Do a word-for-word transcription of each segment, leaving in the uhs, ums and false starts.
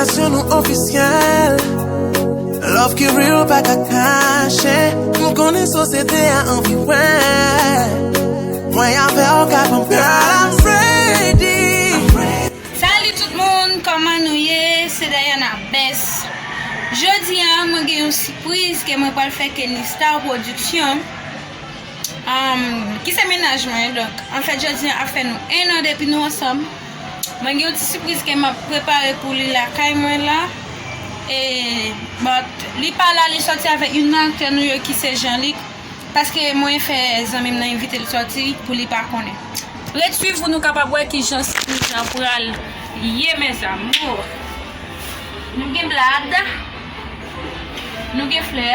Relasyon nou ofisyèl. Love ki real pa ka kache. M konnen sosyete a anvi wè. Mwen avè w ka pran. Girl, I'm ready. Salut tout moun, kòman nou ye? Se Diana Best. Jodi a, mwen gen yon sipriz ke mwen pral fè Kenny Star Production. Um, ki se mennaj mwen. Donk, anfèt, jodi a ap fè nou en an depi nou ansanm. Mwen gen yon ti sipriz ke m ap prepare pou li lakay mwen la. E, but, li pa la, li sòti avèk youn nan aktè nou yo ki se Jean-Luc. Paske mwen fè zanmi m nan envite l sòti pou li pa konnen. Ret swiv pou nou kapab wè kijan sipriz lan pral ye, mes amours. Nou gen blad. Nou gen flè.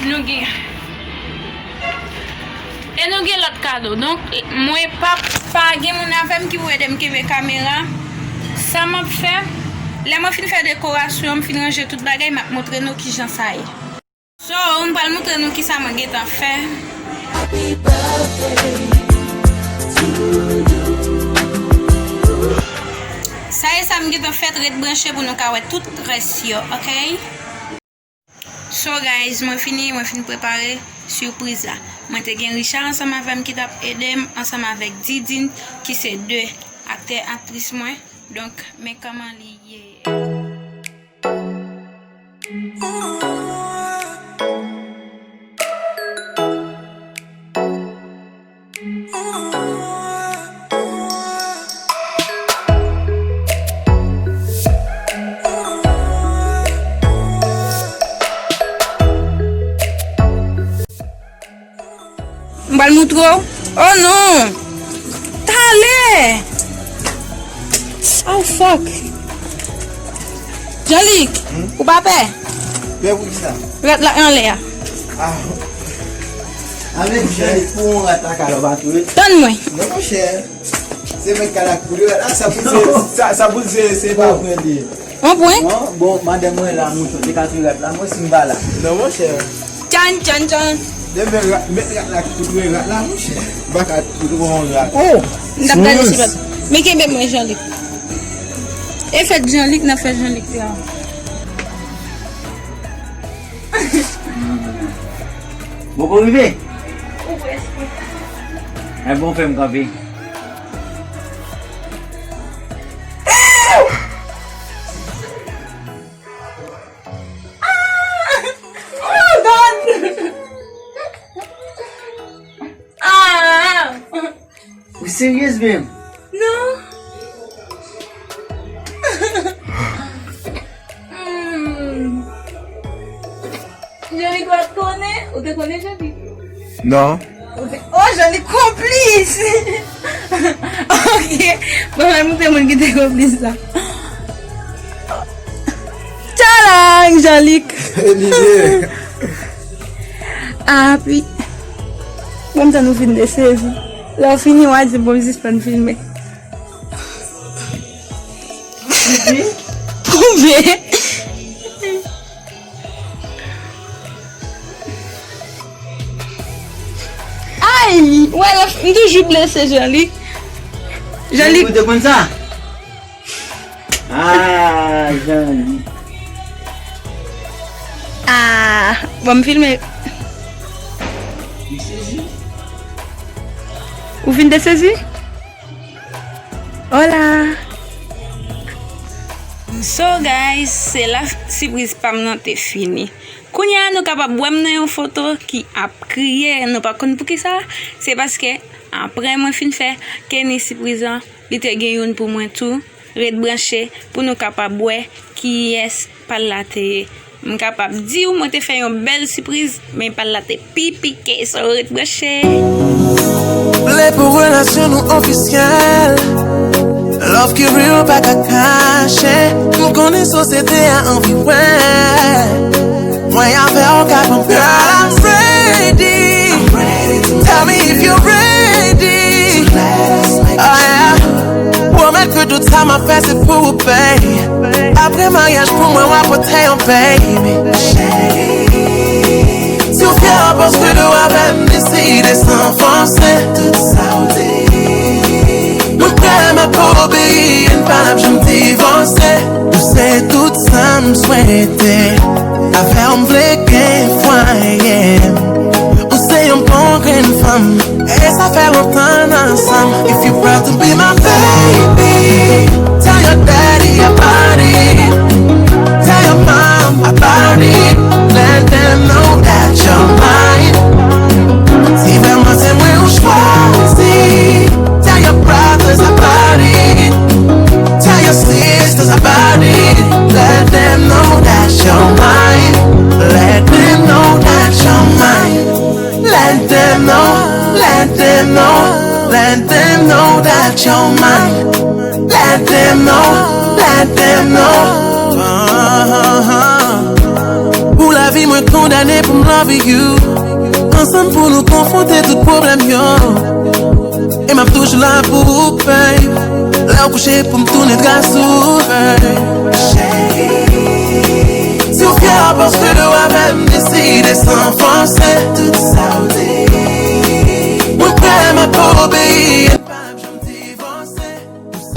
Nou gen. E nou gen lòt kado. Donk, mwen pa, pa gen moun avè m ki pou ede m kenbe kamera. Sa m ap fè, lè mwen fin fè dekorasyon, m fin ranje tout bagay, m ap montre nou kijan sa ye. So, m pral montre nou kisa mwen gentan fè. Sa e sa m gentan fè, ret branche pou nou ka wè tout rès yo, ok? So guys, mwen fini, mwen fin prepare sipriz la. Mwen te gen Richard ansanm avè m ki t ap ede m, ansanm avèk Didine, ki se de aktè, aktris mwen. Donk, men kòman li ye. M pral moutre w. Oh non! Talè! Oh fuck! Jean-Luc, hmm? Ou pa pè? Pè pou kisa? Rat la anlè a. Ah. Avèk Jean-Luc pou yon rat la ka lò pa tou. Tann mwen. Non, monchè. Se mwen k al ak poul yo la, sa pou se, sa, sa pou se, se pa pran li. Yon pwen? Bon, bon, madanm mwen la, mouton, te ka touye rat la, mwen si m pa la. Non, monchè. Tchan, tchan, tchan. Demen rat, met rat la ki pou touye rat la, monchè. M pa ka touye yon rat. Oh! M t ap gade sou rat. Men kenbe mwen, Jean-Luc. E fèt Jean-Luc, n ap fè Jean-Luc la. Bon, pou rive? Ou prèske. E bon, fè m kanpe. Oh God! Ah! Ou seryez menm? Non. Hmm. Jean-Luc pa t konnen? Ou te konnen Jean-Luc? Non. Ou te, oh, Jean-Luc konplis! Ok. Bon, mwen montre moun ki te konplis la. Tchalang, Jean-Luc! Li ye. Api. Bon, m tann ou fin de sezi. Lè w fini, w a di, bon, m sispann filme. Konbyen? Ay, wè, m toujou blese, Jean-Luc. Jean-Luc. Ou te konn sa? Ah, Jean-Luc. Ah, bon, m filme. Ou fin de sezi? Hola! So guys, se la sipriz pa m nan te fini. Kounye a nou kapab wè m nan yon foto ki ap kriye. Nou pa konn poukisa. Se paske apre mwen fin fè Kenny sipriz lan, li te gen youn pou mwen tou. Ret branche pou nou kapab wè kiyès pa l la te ye. M kapab di w mwen te fè yon bèl sipriz, men pa l la te pi pike, so ret branche. Vle pou relasyon nou ofisyèl. Love ki real pa ka kache. M konnen sosyete a anvi wè. Mwen avè w ka pran. Girl, I'm ready. Tell me if you're ready. Oh yeah. Pwomèt ke tout sa m ap fè se pou ou, baby. Apre maryaj pou mwen w ap pote yon baby. Si w fyè paske de w avè m, deside san fòse. Tout sa w di, mwen prè, m ap obeyi, n pa janm divòse. Sa m swete, avè w m vle gen fwaye m. Ou se yon bon grenn fanm, e sa fè lontan n ansanm. If you proud to be my baby, tell your daddy about it. Tell your mom about it. Let them know that you're mine. Di frè m se mwen ou chwazi. Tell your brothers about it. Tell your sisters about it. Let them know that you're mine. Let them know that you're mine. Let them know, let them know, let them know that you're mine. Let them know, let them know. Pou lavi mwen kondane pou m love you. Ansanm pou nou konfwonte tout pwoblèm yo. E m ap toujou la pou ou, babe. Lè w kouche pou m tounen dra sou, babe. Cheri, si w fyè paske w avè m deside san fòse. Tout sa w di, mwen prè m ap obeyi.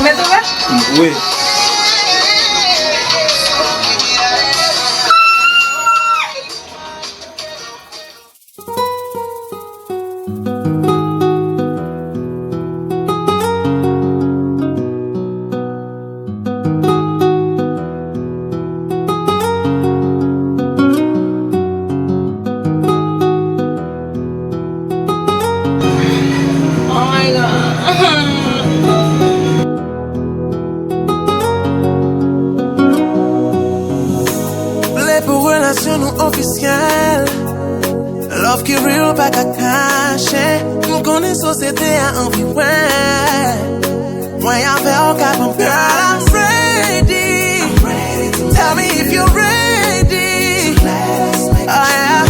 Mèt ouvè? Wi. Oh my God. Vle pou relasyon nou ofisyèl. Love ki real pa ka kache. M konnen sosyete a anvi wè. Mwen avè w ka pran. Girl, I'm ready. Tell me if you're ready. Oh yeah.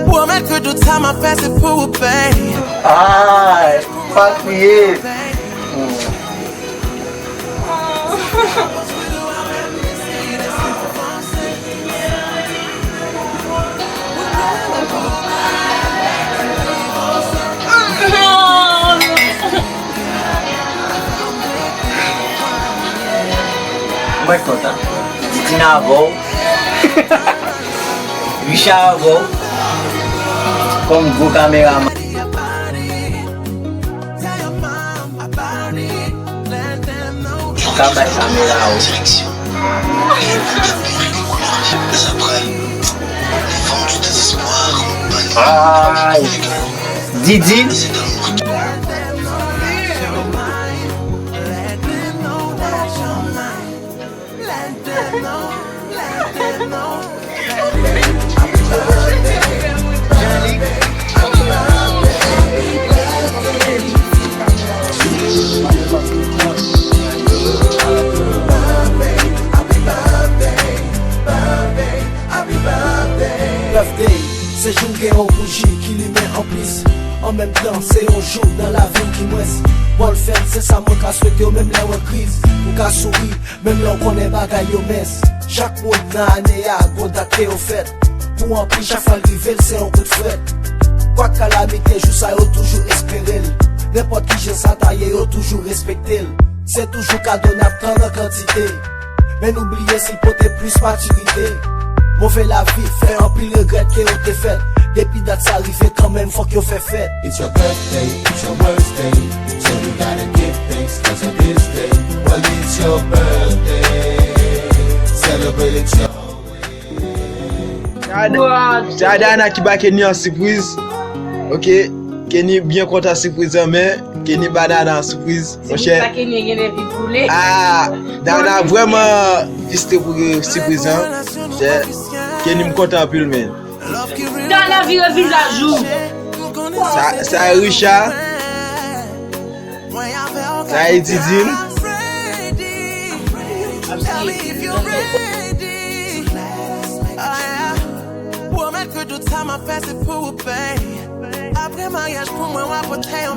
Pwomèt ke tout sa m ap fè se pou ou, babe. Ay, pa kriye. Mwen kontan. Didine avè w. Richard avè w. Kòm gwo kameraman. Ou ka bay kamera ou. Ay. Didi. Birthday, se jou w gen yon bouji ki limen anplis. An menm tan, se yon jou nan lavi w ki mwens. Bòn fèt, se sa mwen ka swete w, menm lè w an kriz. Ou ka souri, menm lè w konnen bagay yo mens. Chak moun nan ane a, gon dat ke yo fèt. Pou anpil, chak fwa l rive, l se yon kout frèt. Kwak kalamite, jou sa yo toujou espere l. Nenpòt kijan sa ta ye, yo toujou respekte l. Se toujou kado n ap tann an kantite. Men nou bliye si l pote plis matirite. Move lavi fè anpil regrèt ke yo te fèt. Depi dat sa rive kanmenm, fòk yo fè fèt. It's your birthday, it's your worst day. So we gotta give thanks 'cause of this day. Well, it's your birthday. Celebrate it your way. Sa a, sa a Dana ki ba Kenny an sipriz. Ok, Kenny byen kontan sipriz lan, men Kenny ba Dana an sipriz. Monchè. Sipriz sa Kenny gen lè pi boule. Ah, Dana vrèman fiste pou sipriz lan. Monchè, Kenny, m kontan anpil, men. Dana vire vizaj ou. Sa, sa e Richard. Sa e Didine.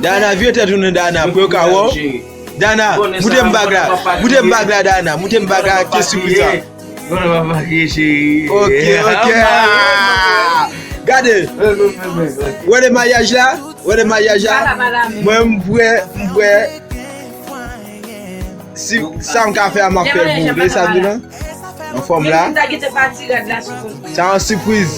Dana, vire tèt ou non, Dana, pou yo ka wè w. Dana, moute m bag la. Moute m bag la, Dana. Moute m bag la, ke sipriz sa. Konnen papa ki cheri. Ok, ok. Ah! Gade. Wè de maryaj la? Wè de maryaj la? Mwen, m prè, m prè. Si sa m ka fè a, m ap fè l pou ou. Sa m di lan? Anfòm la. Menm si ta gentan pati, rad la sou konprann. Sa yon sipriz.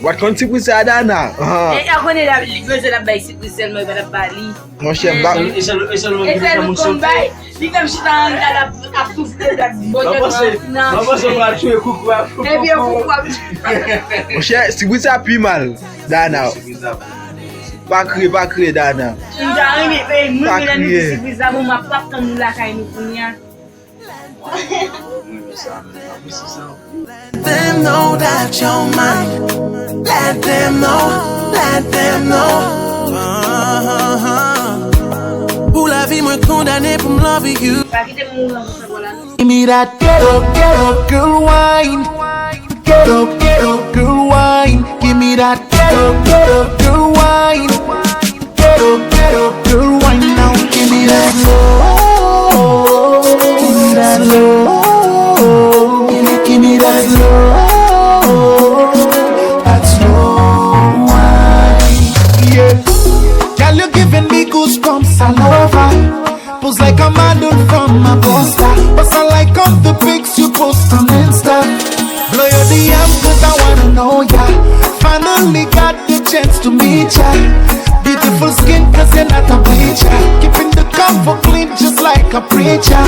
W pa t konn sipriz sa a, Dana? Ah. E a konnen la, li bezwen l ap bay sipriz sèlman, li pa t ap ba li. Monchè, m pa. E sèl, e sèlman li konn bay. Li menm chita anndan l ap, ap soufle, l ap bòkè nan. Mwen panse w pral tchwe koukou ap. Epi yo koukou ap. Monchè, sipriz sa pi mal, Dana. Pa kriye, pa kriye, Dana. M ta renmen, e, mwen menm lè nou di sipriz la, bon, m ap, p ap tann nou lakay nou kounye a. Let them know that you're mine. Let them know, let them know. Pou lavi mwen kondane pou m love you. Pa kite m mouri anvan sa bò la non. Give me that ghetto, ghetto girl wine. Ghetto, ghetto girl wine. Give me that ghetto, ghetto girl wine. Ghetto, ghetto girl wine now. Give me that slow, give me that slow, give me, give me that slow, that slow wine. Yeah, girl, you're giving me goosebumps all over. Pose like a model from a poster. Post I like on the pics you post on Insta. Blow your D M 'cause I wanna know ya. Finally got the chance to meet ya. Beautiful skin 'cause you're not a bleacher. Keeping the convo clean just like a preacher.